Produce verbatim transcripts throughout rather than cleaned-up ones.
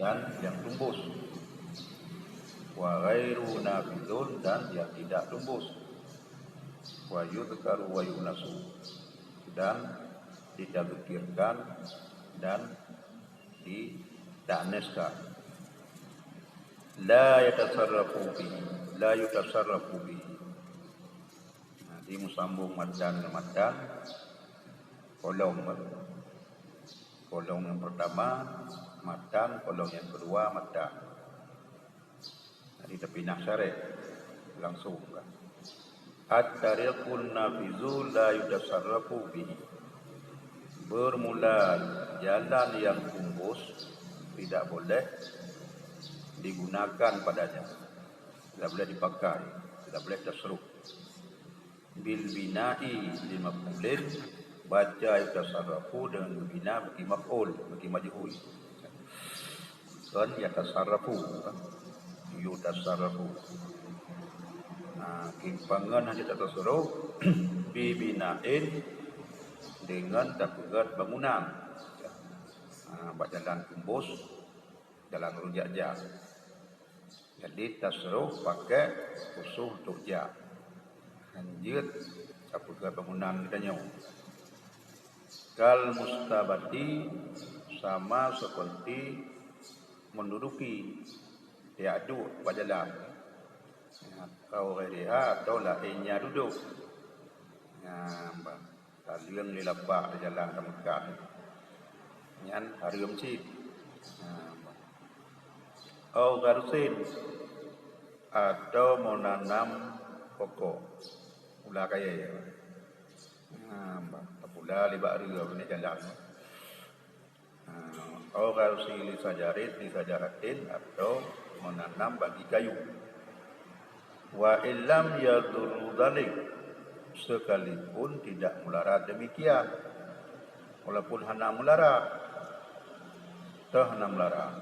dan yang tumbus. Wa ghairu nafizun, dan yang tidak tumbus. Wa yudhkaru wa yunasu, dan ditazkirkan dan ditanaskan. La yatasarrafu bihi, la yutasarrafu bihi. Jadi meusambong matan ngon matan, kolong, kolong nyang pertama matan, kolong nyang kedua matan. Jadi tapinah syarah langsung kan. At-tariqun nafizu la yutasarrafu bihi. Bermula jalan yang tumbus tidak boleh digunakan padanya. Tidak boleh dipakai, tidak boleh tasarruf. Bil bina'i li maf'ulin, baca yutasarrafu dengan geubina bagi maf'ul, bagi majhul. Kon yatasarrafu, yutasarrafu. Nah, kimpangan hanya tasarruf bi bina'in, dengan tapeugét bangunan. Nah, bak jalan tumbus, jalan rujak jak. Jadi tasarruf pakai khusus untuk jak. Hanjeuet tapeugét bangunan geutanyoe. Kal mustabati, sama seperti menduduki, jak duek bak jalan. Au ghairiha, atau laén nyan dudoe. Nah, bah. Taleueng lé lapak di jalan tameukat. Nyan hareuem cit. Nah, bah. Au gharsin, atau meunanam pokok. Pula kayèe. Nah, bah. Tapula lé bak reu, di jalan. Au gharsi li sajarin, li sajaratin, atau menanam bagi kayu. Wa illam yadurru dzalik, sekalipun tidak mudarat demikian. Walaupun hana mudarat, toh hana mudarat.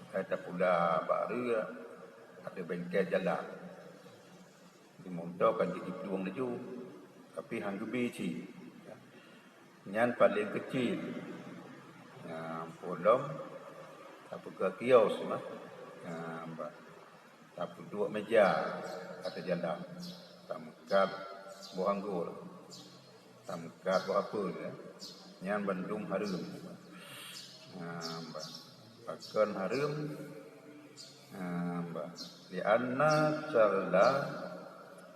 Hai tapula bak reu, ada bengkel jalan. Di moto kan jadi plueng laju, tapi han geubi cit. Nyan paléng keucil. Nah, polom tapeugah kios mah. Nah, bah. Tapeuduek meja ateueh jalan. Tameukat boh anggô. Tameukat boh apel, ya. Nyan bandum hareuem. Nah, bah. Pakon hareuem? Nah, bah. Li'anna syaghala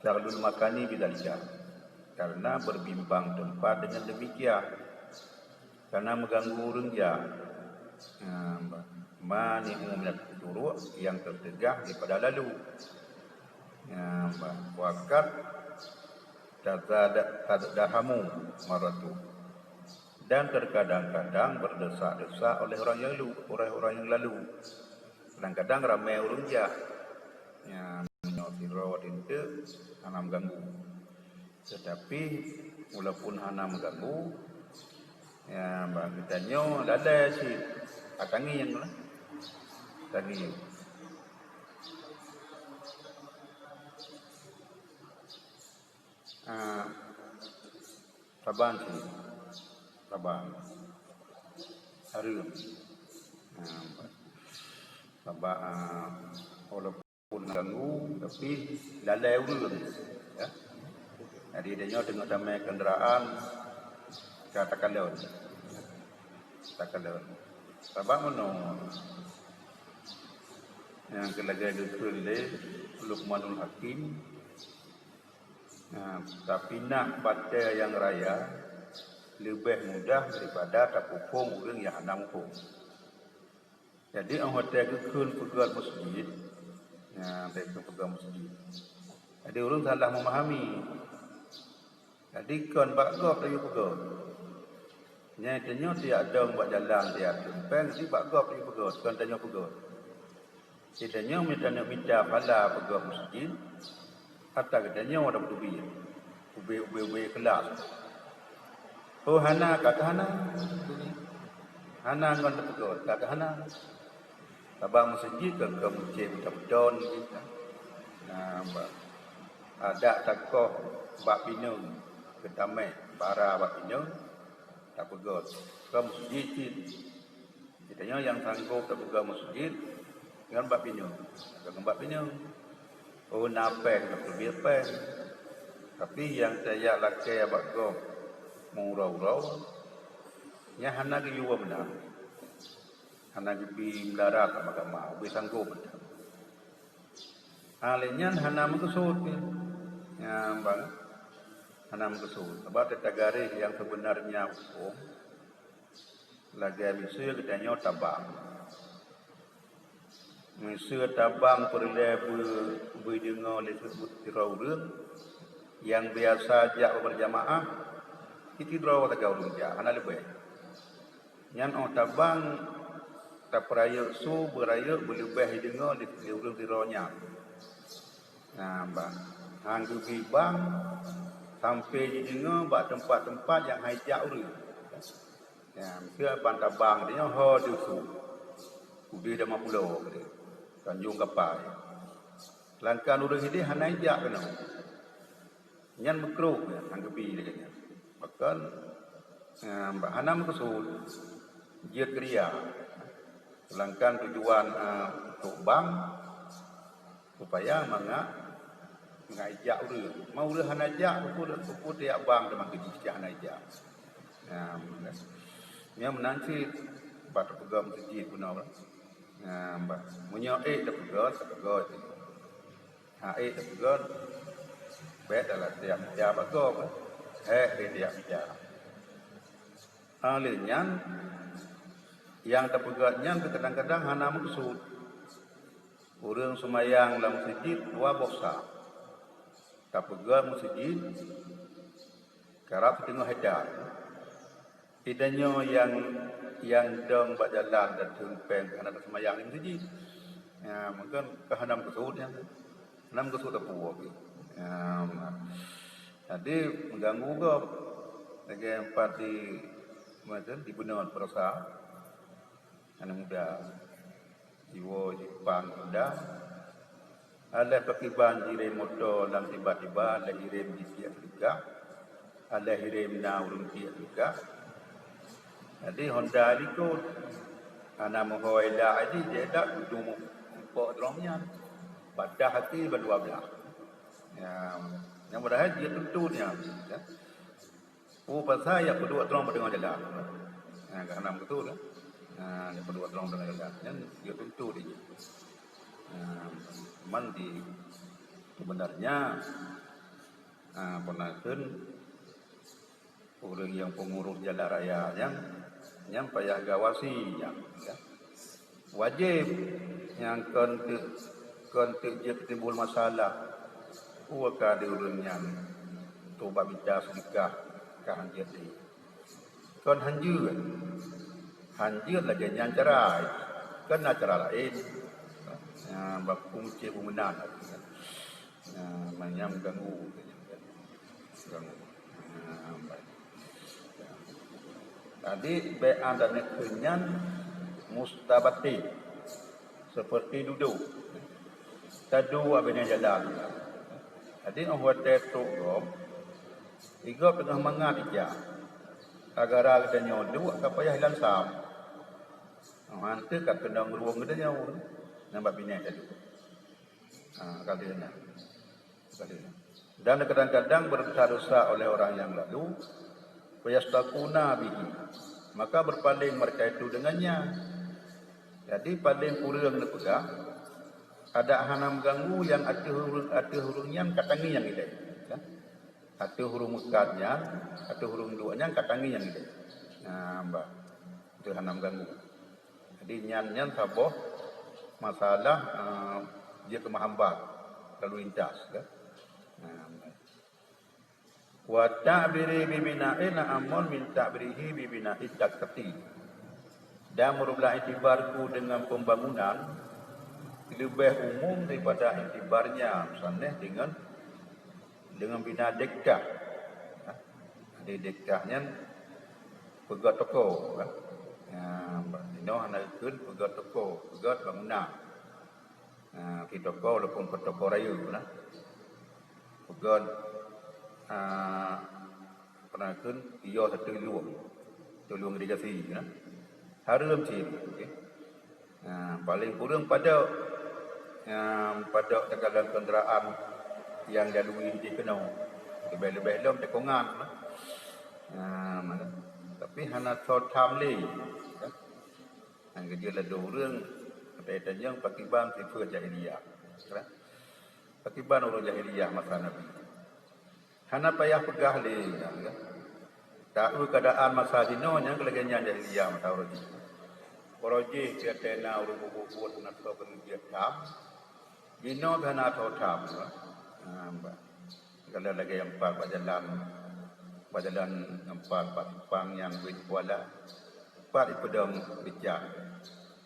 syaghlul makani bidzalika. Karena berbimbang tempat dengan demikian. Karena mengganggu ureueng jak. Nah, bah. Mani'u minat turuq, yang tercegah daripada lalu. Nah, bah. Wa qad tazada-, tazdahamu maratu. Dan terkadang-kadang berdesak-desak oleh orang yang lu-, oleh orang yang lalu. Kadang-kadang ramé ureueng jak. Nyan, meunyoe sidroe teuntèe hana meuganggu. Tetapi, walaupun hana meuganggu, ya, bak geutanyoe lalai cit. Atangieng lah. Atangieng. Ah, saban cit. Saban. Hareuem. Ah, saban, ah, walaupun ganggu, tapi lalai ureueng. Ya. Jadi, tanyoe teungoh tamè kendaraan ka takalon. Takalon. Saban meunoe. Nyang keu lagèe geukheun lé Luqmanul Hakim, nah, tapinah batèe nyang raya leubeh mudah daripada tapeuphôm ureueng nyang hana muphôm. Jadi, óh watèe geukheun peugöt meuseujid, nah, geukheun peugöt meuseujid. Jadi, ureueng salah memahami. Jadi, kon bak gob tanyoe peugöt. Nyan tanyoe tiep dong bak jalan, tiep teumpeng, jadi bak gob tanyoe peugöt, kon tanyoe peugöt. Jadi tanyoe mita, mita pahala peugöt meuseujid, ata geutanyoe dak teubiet. Ubé-ubé-ubé ikhlas. Oh, hana, ka hana. Hana ngon teupeugöt, ka hana. Sabab meuseujid kon, kon meucéh beutôi-beutôi nyan. Nah, ba-, adak takoh bak pineung, geutamèh bara bak pineung, tapeugöt. Kon meuseujid cit. Tanyoe nyang sanggob tapeugah meuseujid ngon bak pineung, ngon bak pineung. Oh, na péng, na peubiet péng. Tapi nyang tajak lakée bak gob meuuroe-uroe, nyan hana geuyue meunan. Hana geubi meularat sama agama, ubé sanggob meunan. Ah, lé nyan hana meukeusut pih. Nyan ban hana meukeusut. Sabab teuka garéh nyang seubeunarnya hukôm, lagée miseue geutanyoe tabang. Miseue tabang peureulée beu-, beudeungoe lé sidroe ureuëng nyang biasa jak beurjamaah, sidroe sagai ureuëng jak, hana leubeh. Nyan óh tabang tapeurayeuk su beurayeuk beuleubeh jideungoe lé ureuëng sidroe nyan. Nah, ban han geubi bang sampoe jideungoe bak teumpat-teumpat nyang hai jak ureuëng. Ya, miseue ban tabang tanyoe ho deuh su. Udeh Damapulo keudeh, Tanjong Kapai. Langkan ureuëng ideh hana ijak keunoe. Nyan meukruh nyan, han geubi lagée nyan. Bahkan, eh, hana meukeusut jeuet keuria. Seulangkan tujuan, eh, untuk bank, supaya mangat, mangat ijak ureuëng. Ma ureuëng hana jak, peue, peue tiyak bank teuma geujih cit hana ijak. Nyan, nyan meunan cit, bah tapeugah meuseujid bunoe. Nyan, bah, meunyoe ék tapeugah, tapeugah cit. Ha, ék tapeugah, bék dalam tiyak meuja bak gob, hék di tiyak meuja. Ha, lé nyan, nyang tapeugah nyan kadang-kadang hana meukeusut. Ureuëng seumayang lam meuseujid dua boh sa. Tapeugah meuseujid, karab siteungoh hektar. Di tanyoe nyang, nyang dong bak jalan dan teumpeng hana taseumayang di meuseujid. Ya, mungken ka hana meukeusut nyan. Hana meukeusut teupeu pih. Ya, jadi mengganggu gob. Lagée pat di, macam di bunoe peurasa. Aneuk muda. Jiwoe jipang muda. Alah pakriban jirém moto lam tiba-tiba, alah jirém jitiek teuka, alah jirém na ureuëng tiek teuka. Jadi Honda likot. Hana meuhôi dak jih, jih dak duduk mupok droe nyan. Padah hati bandua blah. Ya, nyang padahai jih tuntut nyan. Ya. Oh, pasai jak peuduek droe bak teungoh jalan. Ha, ka hana beutôi kan? Ha, jak peuduek droe bak teungoh jalan. Nyan jeuet tuntut jih. Ha, man di, sebenarnya, ha, peunaseun ureuëng nyang peungurus jalan raya nyan, nyan payah gawasi nyan, ya. Wajéb nyang kon teuk, kon teuk jeuet timbul masalah. Peue ka di ureuëng nyan tobat mita seudeukah ka han jeuet lé. Kon han jeuet. Han jeuet lagée nyan cara, kon na cara laén. Nyang baku meucéh beumeunang. Nah, manyam ganggu. Ganggu. Nah, baik. Jadi, bék adat neukheun nyan mustabatin, seperti dudoe. Taduek abéh nyan jalan. Jadi, óh watée trok gob, di gob teungoh mangat ija. Gara-gara geutanyoe duek ka payah ilan sam. Óh han teuh ka keunong rueng geutanyoe. Nyan bak binéh taduek. Ha, ka lheueh nyan. Ka lheueh nyan. Dan kadang-kadang berdosa-dosa oleh orang yang lalu, fayastaquna bihi, maka berpaling mereka itu dengannya. Jadi, paling kureueng neupeugah, adak hana meuganggu nyang ateueh ureuëng, ateueh ureuëng nyan ka tangieng ilée. Kan? Ateueh ureuëng meukat nyan, ateueh ureuëng duek nyan ka tangieng ilée. Nah, bah. Ateueh hana meuganggu. Jadi, nyan, nyan saboh masalah, eh, jeuet keu meuhambat lalu lintas, kan? Nah, wa ta'biri bi bina'in a'ammu min ta'birihi bi bina'it taqti. Dan meureulah iktibarku dengan pembangunan leubeh umum daripada iktibarnya, misalnya dengan, dengan bina dekkah. Jadi, dekkah nyan peugét toko, kan? Ya, inoe hana geukheun peugét toko, peugét bangunan. Ha, di toko walaupun kon toko rayeuk lah. Peugét, ha, peunaseun iyo ateueh lueng, ateueh lueng irigasi lah. Hareuem cit. Okey. Ha, paling kureueng padok, ha, padok takalon kendaraan nyang lalui jih keunoe. Leubeh-leubeh lom tikongan. Ha, mana? Tapi hana soe tham lé. Ha, nyang keujeuet ladôm ureueng, kata tanyong pakiban sifeuet jahiliyah. Ha? Pakiban ureueng jahiliyah masa Nabi. Hana payah peugah lé nyan, kan? Taeu keuadaan masa jinoe nyang lagée nyan jahiliyah masa uroe jih. Uroe jih watée na ureueng bubuet-buet na soe keuneuk jeuet tham, jinoe hana soe tham, kan? Ha, bah. Kalau lagée nyang pat bak jalan, bak jalan nyang pat bak simpang nyang Wet Kuala, pat ipeudong bicak.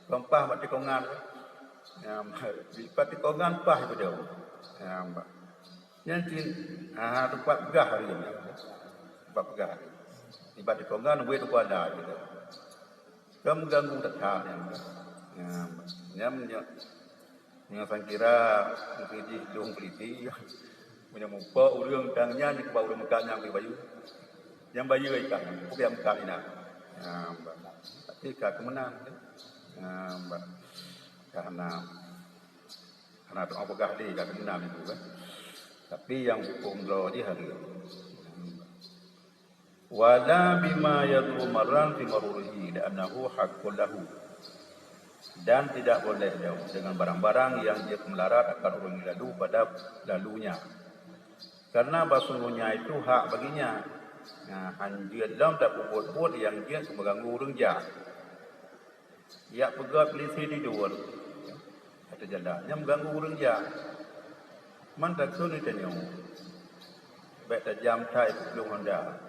Kon paih bak tikongan, ha, bah. Pat tikongan paih ipeudong. Ha, bah. Nyan cit, ha, teumpat peugah hari nyan. Teumpat peugah hari. Ibat tikongan Wet Kuala gitu. Kan mengganggu that-that nyan. Nyan, nyan, nyan, nyan sangkira meukeujih lôn peulisi. Meunyoe mupok ureueng tang nyan, jikeubah ureueng meukat nyan bri bayeue. Nyang bayeue ikan, peue nyang meukat inan. Nyan, bah. Tapi ka keumeunang, nyan, bah. Ka hana. Hana teupeugah lé ka keunan itu, kan. Tapi nyang huköm droe jih hareuem. Wala bima yadhuru marran fi marurihi, li'annahu haqqul lahu. Dan tidak boleh dong dengan barang-barang yang jeuet meularat akan ureueng lalu pada lalunya. Karena bahsungguhnya itu hak baginya. Nah, han jeuet lom tapeubuet-buet nyang jeuet meuganggu ureueng jak. Jak peugöt peulisi tidur ateueh jalan, nyan meuganggu ureueng jak. Man takheun tanyoe, bék tajam that iplueng honda.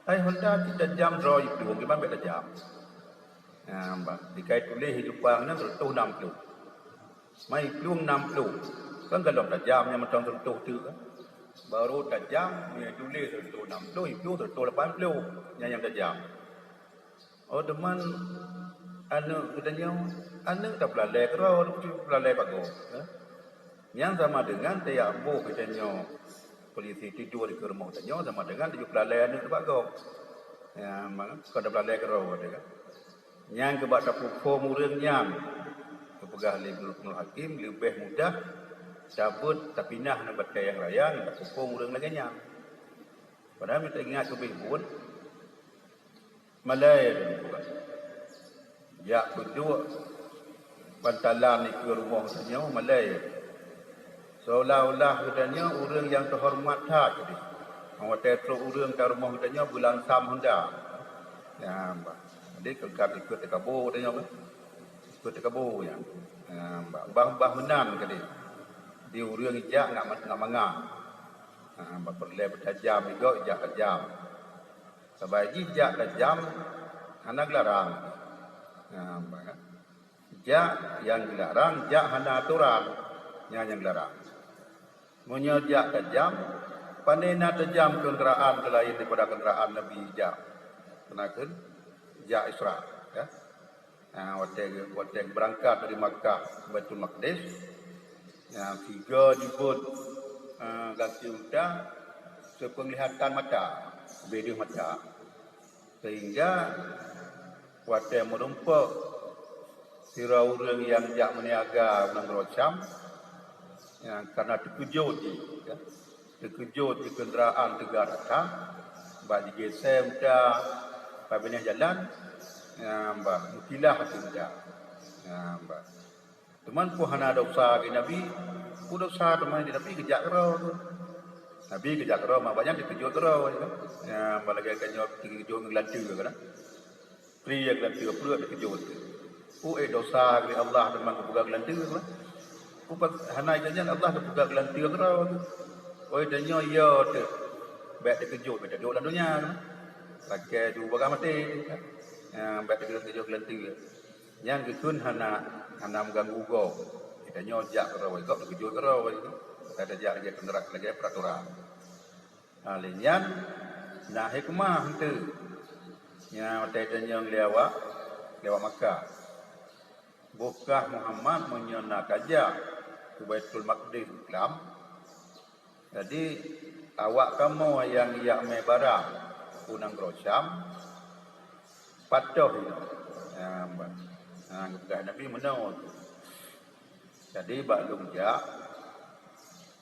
Hai honda cit tajam droe iplueng, kiban bék tajam. Nah, bah, dikai tuléh ijupang nyan seureutôh nam ploh. Man iplueng nam ploh, kan golom tajam nyan mantong seureutôh teuk, kan? Baru tajam, nyan tuléh seureutôh nam ploh, iplueng seureutôh lapan ploh, nyan nyang tajam. Oh, teuma aneuk geutanyoe, aneuk tapeulalée keudroe, tapeulalée bak gob, eh. Nyan sama dengan tajak boh geutanyoe peulisi tidur dikeue rumoh tanyoe, sama dengan tajak peulalée aneuk bak gob. Ya, ma-, kon tapeulalée keudroe teuh kan. Nyan keuh bak tapeuphom ureueng nyan. Geupeugah lé Ibnu Hakim, leubeh mudah tabeuet tapinah nibak batée nyang raya ngon tapeuphom ureueng lagée nyan. Padahai meunyoe taingat keubeh buet, malée lôn buet. Jak peuduek bantalan dikeue rumoh tanyoe malée. Seolah-olah geutanyoe ureueng nyang teuhoreumat that keudeh. Watée trok ureueng ka rumoh geutanyoe beulansam honda. Nyan, bah. Jadi, keukat dikeue teukabo geutanyoe, bah. Dikeue teukabo nyan. Nyan, bah. Bah, bah meunan keudeh. Di ureueng jak ngat, ngat mangat. Ha, bah peureulée beutajam igoe jak tajam. Sabai jih jak tajam hana geularang. Ha, bah, kan? Jak nyang geularang, jak hana atoran, nyan nyang geularang. Meunyoe jak tajam, pane na tajam kendaraan keu laén daripada kendaraan Nabi jak. Keunakeun jak Isra, ya. Ha, watée, watée beurangkat dari Makkah Baitul Maqdis, ya, sigo jibeuet, ha, gaki unta seupeunglihatan mata, bideuh mata. Sehingga watée meurumpok sidroe ureueng nyang jak meuniaga u nanggroe Syam, ya, karena teukeujot jih, ya. Teukeujot jih kendaraan teuga that-that, bah jigeusée unta, bah binéh jalan, ya, bah meukilah ateueh unta. Ya, bah. Teuma peue hana desya keu Nabi, peue desya teuma di Nabi geujak keudroe tu. Nabi geujak keudroe, mak banyak teukeujot keudroe, ya kan? Ya, apalagi kan nyoe teukeujot ngon geulanteue kan? Pri ya geulanteue, peureuet teukeujot. Peue desya keu Allah teuma geupeugah geulanteue kan? Peue hana geuhnyan Allah geupeugah geulanteue keudroe tu. Oi, tanyoe ya teuh. Bék teukeujot, bék taduek lam donya kan? Lakée dua bagah maté kan? Ya, bék teukeujot geulanteue. Nyang geukheun hana, hana meuganggu gob. Geutanyoe jak keudroe, gob teukeujot keudroe. Ka tajak lagée penerak, lagée peraturan. Ha, lé nyan na hikmah eunteuk. Nyang watée tanyong lé awak, lé awak Makkah. Boh kah Muhammad meunyoe na kajak keu Baitul Maqdis Islam, jadi, awak kamoe nyang jak mé barang u nanggroe Syam, patoh inoe. Nah, geupeugah Nabi meunoe tu. Jadi bak lôn jak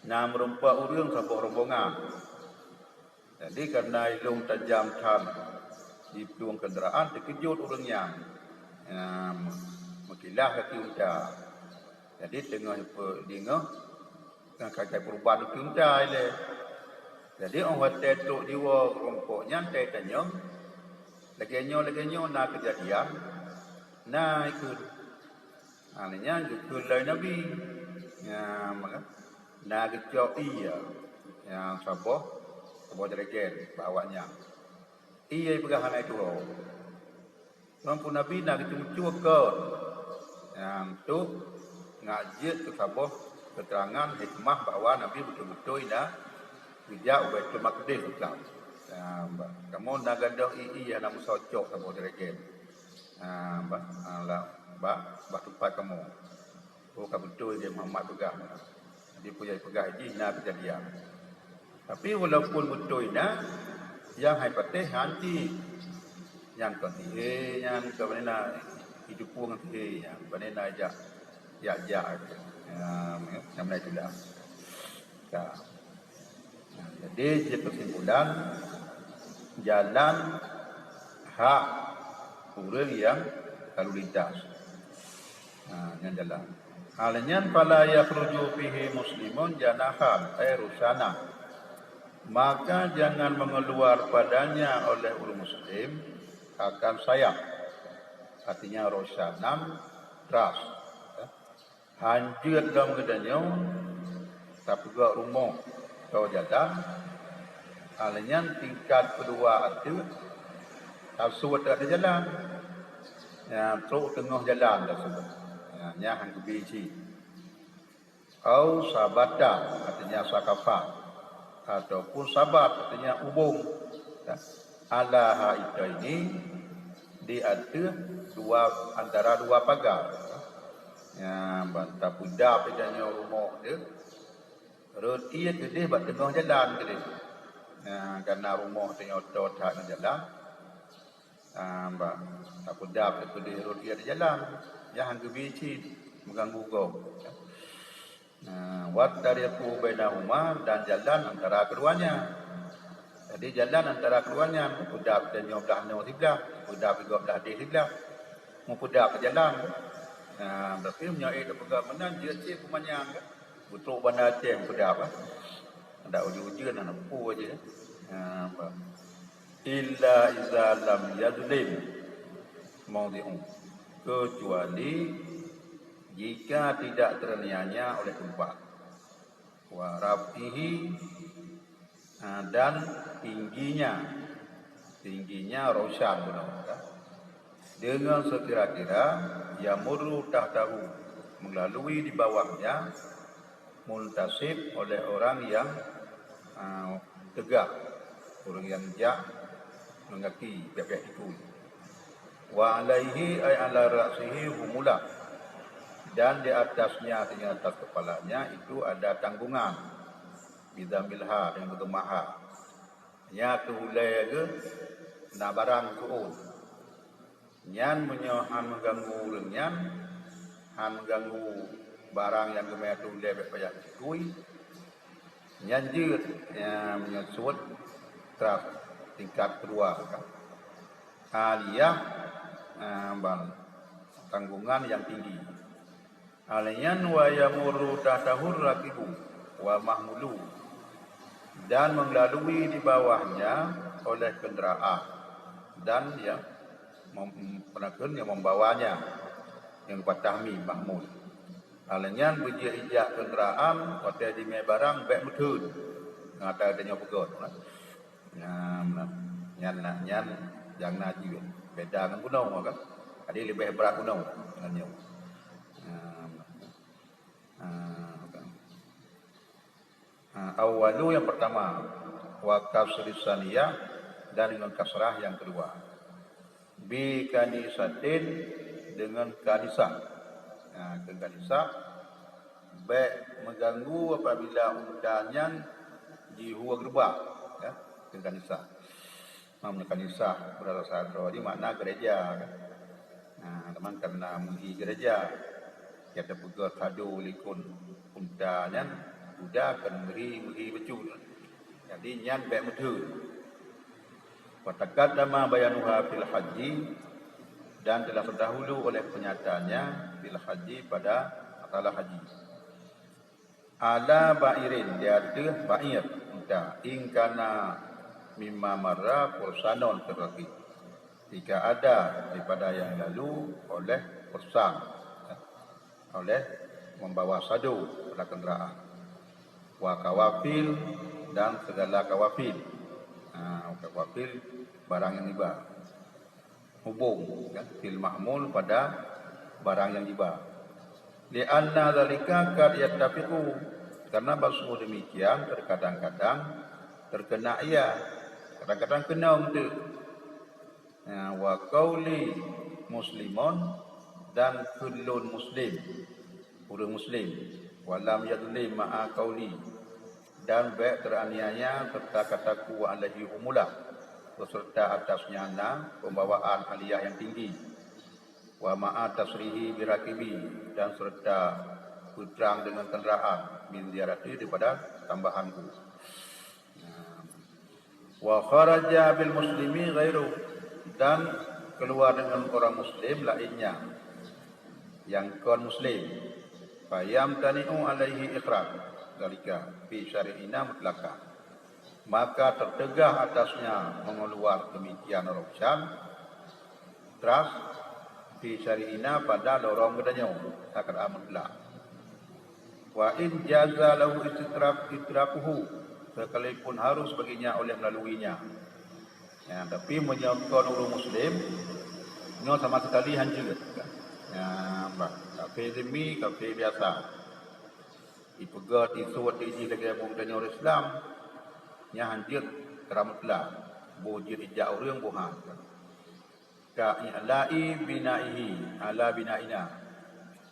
na meurumpok ureuëng saboh rombongan. Jadi kareuna ilong tajam that di plueng keundaraan, teukeujot ureuëng nyan. Nah, meukilah kaki unta. Jadi teungoh ipeudingoh, ka kai peuruban keu unta ilée. Jadi óh watée trok jiwoe rumpok nyan, watée tanyong, lagée nyoe lagée nyoe na keujadian, na ikheun. Hana nyan geukheun lé Nabi. Nyan maka na geucok ié nyang saboh, saboh jreuen bak awaknyan. Ié peugah hana tuho. Teuma Nabi na geucue-cue kon. Nyan tu ngak jeuet keu saboh keuteurangan hikmah bahwa Nabi beutôi-beutôi na geujak u Baitul Maqdis seukam. Kamoe na gadôh ié hana meusoe cok saboh jreuen. Bah, bah, bah teumpat kamoe. Oh, ka beutôi lé Muhammad peugah. Jadi peue nyang peugah jih na keujadian. Tapi walaupun beutôi na, nyang hai patéh hanti. Nyang kon sihé, nyang kon bagaimana itu pun sihé, nyang bagaimana jak, jak, jak. Nyang mana itulah. Ka. Nah, jadi, cit keusimpulan, jalan hak ureuëng nyang lalu lintas. Nah, nyan jalan. Hal nyan, "Fala yakhruju fihi muslimun janahan," ai rusyana. Maka jangan mengeluar padanya oleh ureuëng muslim akan sayap. Artinya, rusyanan, ras. Ya. Hanjeuet lom geutanyoe tapeugöt rumoh atau jalan, hal nyan tingkat keudua ateueh, tasu ateueh jalan. Nyan trok teungoh jalan tasu. Nyan, nyan han geubi cit. Au sabatan, artinya sakafan, ataupun sabat, artinya ubong. Ala haitaini, di ateueh dua, antara dua pagar. Nyan ban tapeudap geutanyoe rumoh teuh, rot ié keudeh bak teungoh jalan keudeh. Nyan, kareuna rumoh tanyoe toe that ngon jalan. Ah, bah, tapeudap keudeh rot ié di jalan. Nyan han geubi cit, meuganggu gob. Nah, "Wat tariqu bainahuma," dan jalan antara keduanya. Jadi, jalan antara keduanya, peudap tanyoe blah noe siblah, peudap igob blah deh siblah. Meupeudap jalan. Nah, tapi meunyoe ék tapeugah meunan, jeuet cit peumanyang kan. Beutrok Banda Aceh meupeudap, kan. Ada ujeuen-ujeuen, aneuk peue aja. Nah, bah. "Illa iza lam yazlim maudhi'un," kecuali jika tidak teraniaya oleh tempat. "Wa raf'ihi," ah, dan tingginya, tingginya rosyan beuna, kan. Dengan sekira-kira, "Yamurru tahtahu," melalui di bawahnya, muntasib oleh orang yang, ah, tegak, orang yang jak ngon kaki, pihak-pihak siku. "Wa alaihi," ai ala ra'sihi, "humula," dan di atasnya, artinya atas kepalanya itu ada tanggungan, bidhammil ha, dengan beuteumah ha. Nyan keuh ulée geuh na barang keuôn. Nyan meunyoe han meuganggu ureuëng nyan, han meuganggu barang nyang geumé ateueh ulée bék payah sikui, nyan jeuet, ya, meunyoe suet trap tingkat keudua ka. Aliyah, ah, ban tanggungan nyang tinggi. Hal nyan, "Wa yamurru tahtahu rakibu wa mahmulu," dan melalui di bawahnya oleh kendaraan dan yang mem-, peue kheun, yang membawanya, yang patah mi mahmul. Hal nyan beujeuet ijak kendaraan watée jimé barang bék meutheun. Ngon ata tanyoe peugöt, kan? Nyan, nyan, nyan nyang na jeuet. Beda ngon gunong, kan? Jadi leubeh brat gunong ngon nyoe. Nyan, ah, kan. Ah, awwalu yang pertama, wa kasri saniyah, dan dengan kasrah yang kedua. Bi kanisatin, dengan kanisah. Nah, keu kanisah, bék meuganggu apabila unta nyan jihue geureubak, ya, keu kanisah. Nah, meunyoe kanisah beurasa droe jih makna gereja, kan. Ha, teuma karena meuhi gereja, kita peugah kado likot unta nyan, kuda kan meuhi, meuhi bacut. Jadi nyan bèk meutheun. Wa taqaddama bayanuha fil haji, dan telah terdahulu oleh penyataannya fil haji, pada masalah haji. Ala ba'irin, di ateueh ba'ir, unta, in kana mimma marra fursanon fil rafi. Jika ada daripada yang lalu oleh fursan, oleh membawa sado pada kenderaan. Wa kawafil, dan segala kawafil. Ha, kawafil barang yang dibawa. Hubung, kan, fil mahmul, pada barang yang dibawa. Li'anna dzalika qad yattafiqu, karena bahwa demikian terkadang-kadang terkena ia, kadang-kadang kena untuk. Ya, wa qauli muslimun, dan kheun lôn muslim, ureuëng muslim, walam yadlim ma'a qauli, dan bèk teraniaya serta kataku alaihi umulah, beserta atasnya na pembawaan aliyah yang tinggi, wa ma'a tasrihi birakibi, dan serta peutrang dengan kenderaan, min ziyarati, daripada tambahanku. Wa kharaja bil muslimi ghairu, dan keluar dengan orang muslim lainnya yang kon muslim, fayamtani'u alaihi ikhraj dzalika fi syari'ina mutlaqan, maka tertegah atasnya mengeluar demikian ruksan teras fi syari'ina pada lorong geutanyoe, sakat amat lah. Wa in jaza lahu istitraf itrafuhu, sekalipun harus baginya oleh melaluinya. Ya, tapi meunyoe kon ureuëng muslim, nyoe sama sekali hanjeuet. Ya, bah, kafé zimmi, kafé biasa. Ipeugét, isuet, iji lagèe bumoe tanyoe ureuëng Islam, nyan hanjeuet secara mutlak. Boh jeuet ijak ureuëng boh han. Ka i'la'i binaihi ala binaina,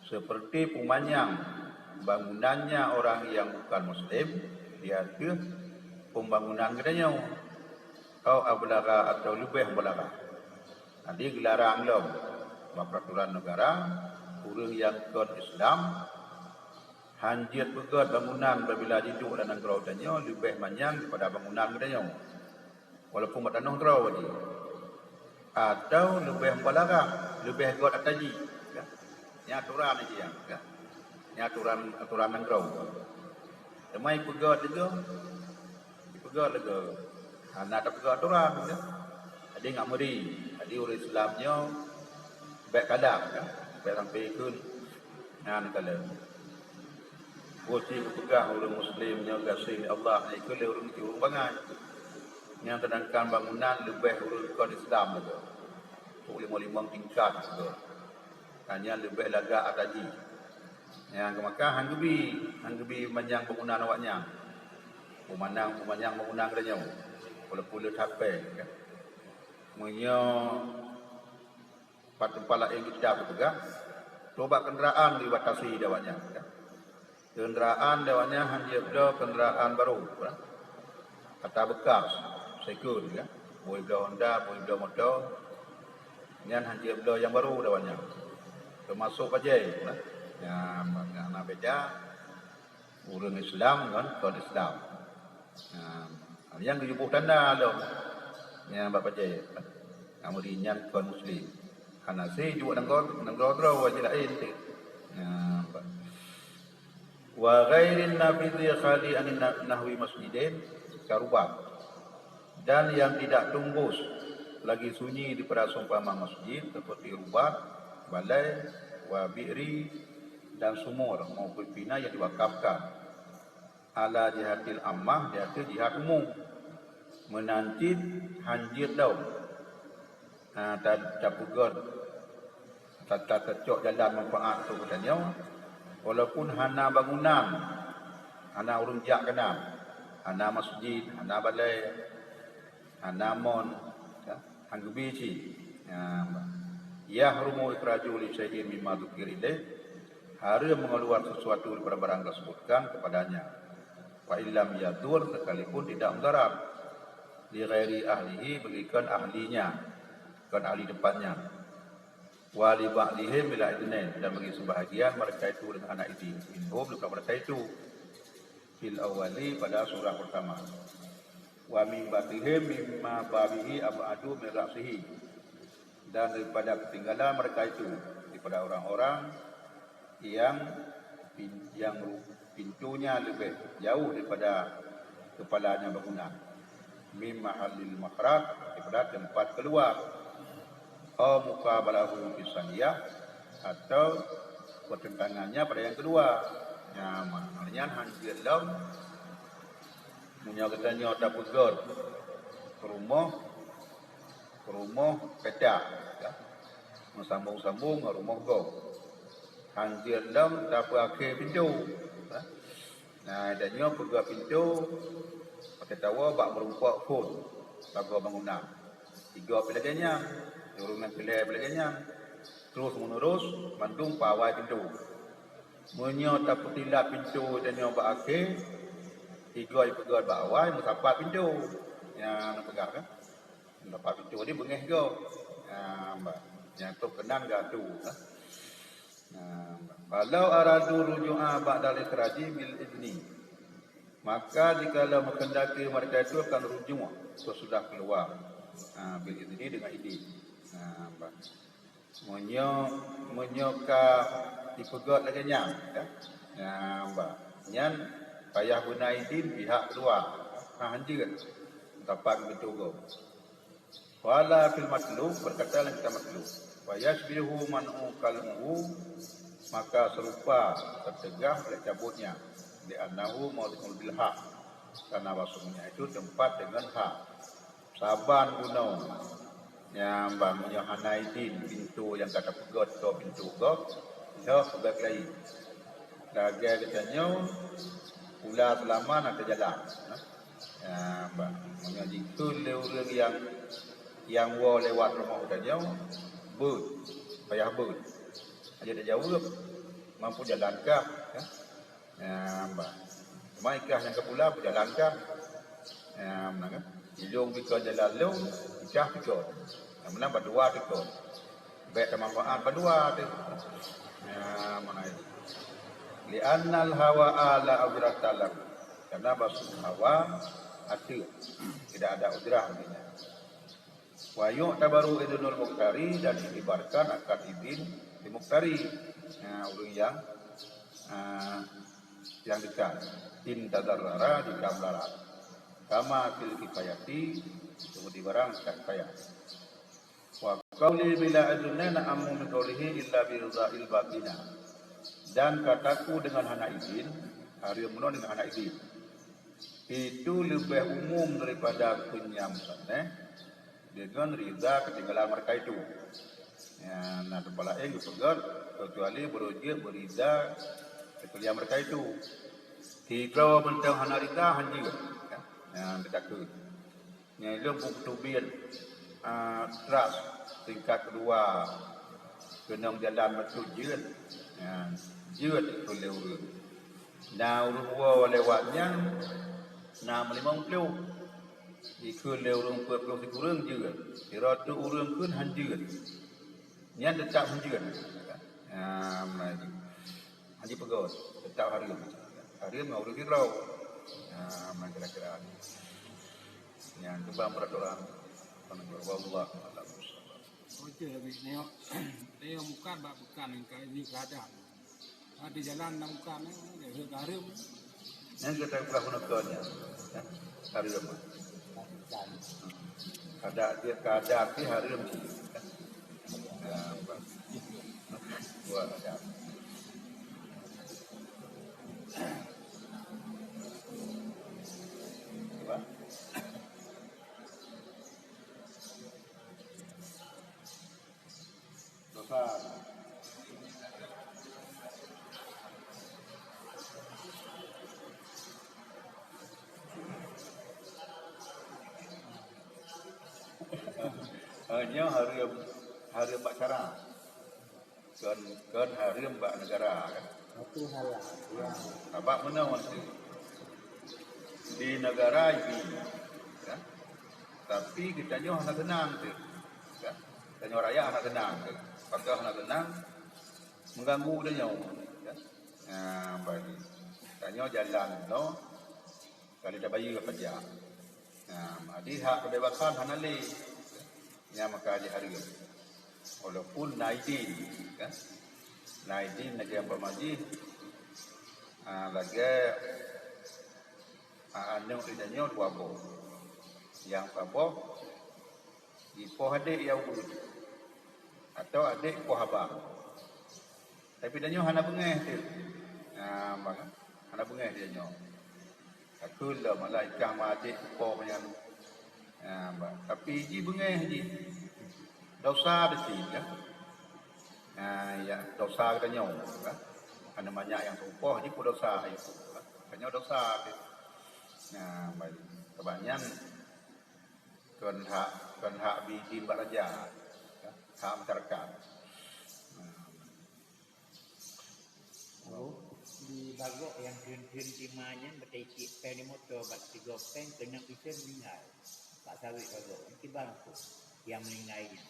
seperti pemanyang bangunannya orang yang bukan muslim di ateueh pembangunan geutanyoe, au ablagha, atau leubeh beulagha. Jadi geularang lom bak peraturan negara, ureuëng nyang kon Islam hanjeuet peugét bangunan apabila jiduek lam nanggroe tanyoe leubeh manyang daripada bangunan geutanyoe. Walaupun bak tanoh droe jih. Atau leubeh mubalarah, leubeh gét ata jih. Nyan aturan jih nyan. Nyan aturan, aturan nanggroe. Teuma ipeugét lagèe, ipeugét lagèe hana tapeugét aturan, ya. Jadi ngat meuri. Jadi ureuëng Islam nyoe bèk kalap, ya. Bèk sampai ikheun. Nyan kalon. Buet jih geupeugah ureuëng muslim nyoe gaséh lé Allah, na ikheun lé ureuëng jih ureuëng bangai. Nyang seudangkan bangunan leubeh ureuëng kon Islam lagèe. Trok limong-limong tingkat lagèe. Ka nyan leubeh lagak ata jih. Nyang geumakah han geubi, han geubi manyang bangunan awaknyan. Peumanyang, peumanyang bangunan geutanyoe. Walaupun le that pèng, kan. Meunyoe Pat teumpat laén geupeugah, coba kendaraan dibatasi di awaknyan. Kendaraan di awaknyan han jeuet bloe kendaraan barô, ata bekas, second, ya. Bui bloe Honda, bui bloe moto, nyan han jeuet bloe nyang barô di awaknyan. Teumasok bajèe, ya. Nyan, nyan na beda. Ureuëng Islam ngon kon Islam. Nah, nyang geuyue boh tanda lom. Nyang bak bajèe. Namun nyan kon muslim. Hana sé jeuet nanggroe, nanggroe droe jih laén teuh. Nah, wa ghairin nafidhi khali anin na-, nahwi masjidin karubat. Dan yang tidak tembus lagi sunyi daripada seumpama masjid seperti rubat, balai, wa bi'ri, dan sumur maupun pina yang diwakafkan ala jihatil ammah, di ateueh jihat umum. Meunan cit han jeuet lom, ha, ta-, tapeugöt, ta-, ta-, tacok jalan manfaat untuk geutanyoe, walaupun hana bangunan, hana ureuëng jak keunan, hana masjid, hana balai, hana mon, ya, han geubi cit. Ya, yahrumu ikhraju li syai'in mimma dzukir ilaih, hareuem mengeluar sesuatu daripada barang tersebutkan kepadanya. Fa illam yadur, sekalipun tidak mudarat. Li ghairi ahlihi, bagi kon ahlinya, kon ahli tempatnya. Wa li ba'dihim bila idhnin, dan bagi sebahagian mereka itu dengan hana idin. Minhum, daripada mereka itu. Fil awwali, pada surah pertama. Wa min ba'dihim mimma babihi ab'adu min ra'sihi. Dan daripada ketinggalan mereka itu, daripada orang-orang yang pin-, yang ru-, pintunya lebih jauh daripada kepalanya bangunan. Mim mahallil makhraj, daripada tempat keluar. Au muqabalahu fis saniyah, atau pertentangannya pada yang kedua. Ya, maknanya hanjeuet lom. Meunyoe geutanyoe tapeugöt rumoh, rumoh petak, ya. Meusambong-sambong ngon rumoh gob. Hanjeuet lom tapeuakhé pintoe, ya. Nah, dan nyoe peugah pintoe, pakai tawa bak meurumpok phon, pagoe bangunan. Tiga pih lagèe nyan, ureueng nyang keu lhèe pih lagèe nyan. Terus menerus, mandum pawai pintoe. Meunyoe tapeutilap pintoe dan nyoe bak akhé, tiga jipeugöt bak awai, meusapat pintoe. Nyan peugah kan? Meusapat pintoe ni beungèh gob. Nyan, bah. Nyang trok keunan gatu, kan? Nyan, bah. Falau aradu ruju'a ba'dal ikhraji bil idzni. Maka jikalau meukeundaki mereka itu akan rujuk sesudah keluar, ha, bil idzni, dengan idin. Nyan, bah. Meunyoe, meunyoe ka jipeugöt lagèe nyan, ya. Nyan, bah. Nyan payah beuna idin pihak keudua. Nah, hanjeuet. Tapat beutôi gob. Qala fil matlub, berkata dalam kitab matlub. Wa yasbihu man'u kalmuhu, maka serupa teucegah oleh cabutnya. Li'annahu mawdi'ul bil haq. Karena bahwasanya itu tempat dengan hak. Saban bunoe nyang ban meunyoe hana idin pintoe nyang ka tapeugöt, pintoe gob, nyoe peugöt laén. Lagèe geutanyoe pula seulaman ateueh jalan. Nyang ban meunyoe jikheun lé ureueng nyang, nyang woe lewat rumoh geutanyoe, beuet, payah beuet. Aja tajaweueb, mampu jalan kah, ya? Nyan, bah. Cuma ikah nyang keupula peujalan kah. Nyan, meunan kan? Ilong bikon jalan lôn, ikah bikon. Nyan, meunan bah dua bikon. Bèk tamanfaat bah dua teuh. Nyan, meunan. Li'annal hawa la udrata lahu. Karena bahwa hawa ateueh, tidak ada udrah baginya. Wa yu'tabaru idznul muqtari, dan diiktibarkan akan idin di muqtari. Nah, ureueng nyang, ah, nyang dekat. In tadarrara, jika melarat. Kama fil kifayati, seperti barang dekat kifayah. Wa qauli bila idznina a'ammu min qaulihi illa bi ridha'il batina. Dan kataku dengan hana idin, hareuem meunan dengan hana idin. Itu leubeh umum daripada kheun nyang meusanéh deungon ridha keutinggalan mereka itu. Nyan, na teumpat laén geupeugöt, keucuali beurujeuet beuridha keutinggalan mereka itu. Sidroe mantong hana ridha, hanjeuet. Nyan, teuka kheun. Nyan lôn bukeutubiet, ah, trust tingkat keudua keunong jalan meuteuk jeuet. Nyan, jeuet dikheun lé ureueng. Na ureueng woe lewat nyan na meulimong ploh. Dikheun lé ureueng peuet ploh sikureueng jeuet. Sidroe teuk ureueng kheun han jeuet. Nyan teutap han jeuet. Nyan, meunan jih. Han jipeugöt, teutap hareuem. Hareuem ngon ureueng sidroe. Nah, meunan kira-kira. Nyan keubah peuratoran. Wallahu a'lam. Oke, habis nengok. Nengok bukan bak bukan, ini keadaan. Di jalan nak bukan, eh, hareuem. Nyan gata peugah bunoe kon nyan. Hareuem. Kada dia kada pi hareuem. Ya, bah. Wah, ada. Bah. Dosa. Eh, nyoe hareuem, hareuem bak syara. Kon, kon hareuem bak neugara, kan? Itu halal. Ya. Sabab meunoe, di neugara ini, kan? Tapi geutanyoe hana seunang teuh. Kan? Tanyoe rakyat hana seunang teuh. Apakah na keunong mengganggu geutanyoe? Ya. Nah, bagi tanyoe jalan no, kali tabayeue pajak. Nah, jadi hak kebebasan hana lé. Nyan maka jihareuem. Walaupun na idin, kan? Na idin lagèe umpama jih, ah, lagèe, ah, aneuk geutanyoe dua boh. Nyang saboh jipoh adék nyang ubit, atau adék poh abang. Tapi tanyoe hana beungéh teuh. Nah, maka hana beungéh tanyoe. Takheun lom, alah, i kah ma adék poh nyan. Nah, ba-, tapi jih beungéh jih. Dosa teuh cit, kan? Nah, ya, dosa geutanyoe, kan? Hana manyak nyang teupoh jih pun dosa, kan? Tanyoe dosa teuh. Nah, baik. Sabab nyan kon hak, kon hak bi-, bi bak raja, kan? Hak masyarakat. Nah. Di bagok nyang kheun-kheun tima nyan batèe cit péng di moto, bak sigoe péng keunong iseue meuninggai. Bak sawét bagok, kiban keuh nyang meuninggai nyan.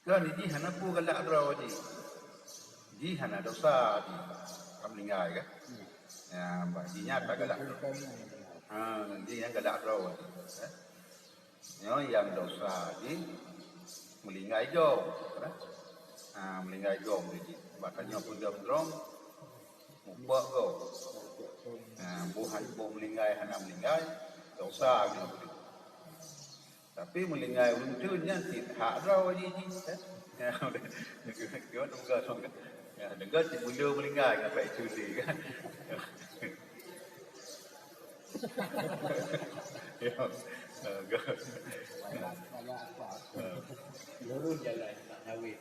Kan jih hana peue galak droe jih. Jih hana dosa jih. Ka meuninggai kan? Ya, bah, jih nyan ka galak droe. Ha, jih nyang galak droe jih. Eh? Nyoe nyang dosa jih meulinggai gob, kan? Ha, meulinggai gob jih. Bak tanyoe peudong droe, mupok gob. Ha, boh han-, boh meulinggai hana meulinggai, dosa jih. Tapi meulinggai ureueng teuen nyan cit hak droe jih, jih, kan? Ya, udah. Deungon, deungon, deungon, deungon cit bulu meulinggai ngon Pak Culi, kan? Ya. Lurus jalan nak ngawin.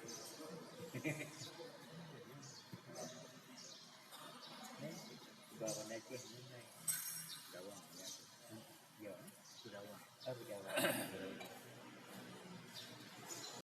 Udah pandai cih. Gawang, ya.